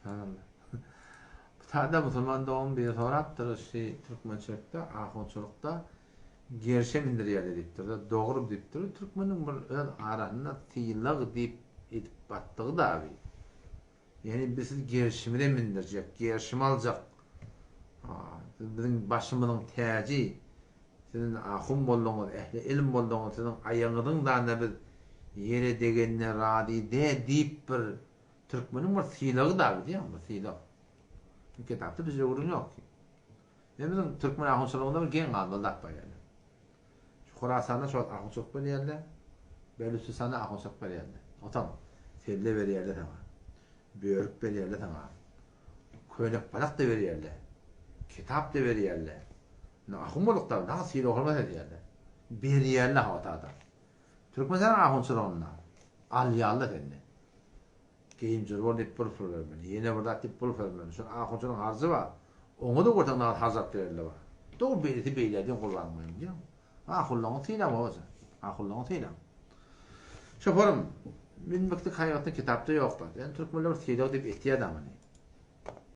Subhanallah. Bu taýda musulman dogan biri sorapdyr, şi türkmençilikde, ahunçylykda gerşe mindirýärler diýipdir-de, dogry diýipdir. Türkmeniň bir öz arasynda sylag diýip edip batdygy da bi. Ýagny biz sizi gerşimize mindirjek, gerşime aljak. Siz biziň başymyzyň täji. Siz indi ahun bolduňyz, ähli ilim bolduňyz, siziň aýagyňyzyň danda biz ýere degenine razy däl diýip bir türkmeniň bir sylagy da diýýän bir sylag. Bu kitapda bize gürrüň ýok ki. Ýa biziň türkmen ahunçylygynda bir geň galmaly zat bar ýaly. Şu Horasanda şol ahunçylyk berýärler, Belüçistanda ahunçylyk berýärler. Otam selle berýärler saňa. Börük berýärler saňa. Köýnek balak-da berýärler. Kitap-da berýärler. Indi ahun boluk-da, saňa sylag-hormat edýärler. Berýärler hawa-da. Türkmenistanyň ahunçylygynda alýarlar senden. Geýim jür bol diýip bir pul bermeli. Ýene bir zat diýip pul bermeli. Şol ahunçynyň harjy bar. Oňa-da görseň nagt harç alyp bererler bar. Dogry beýlesi beýle diýen gurbanyň boýun diýen. Ahunlaryňy sylaň babajan. Ahunlaryňy sylaň. Şoparym, münmeklik haýbatly kitapda ýok zat. Ýöne türkmenler bir sylag diýip etýär-dä muny.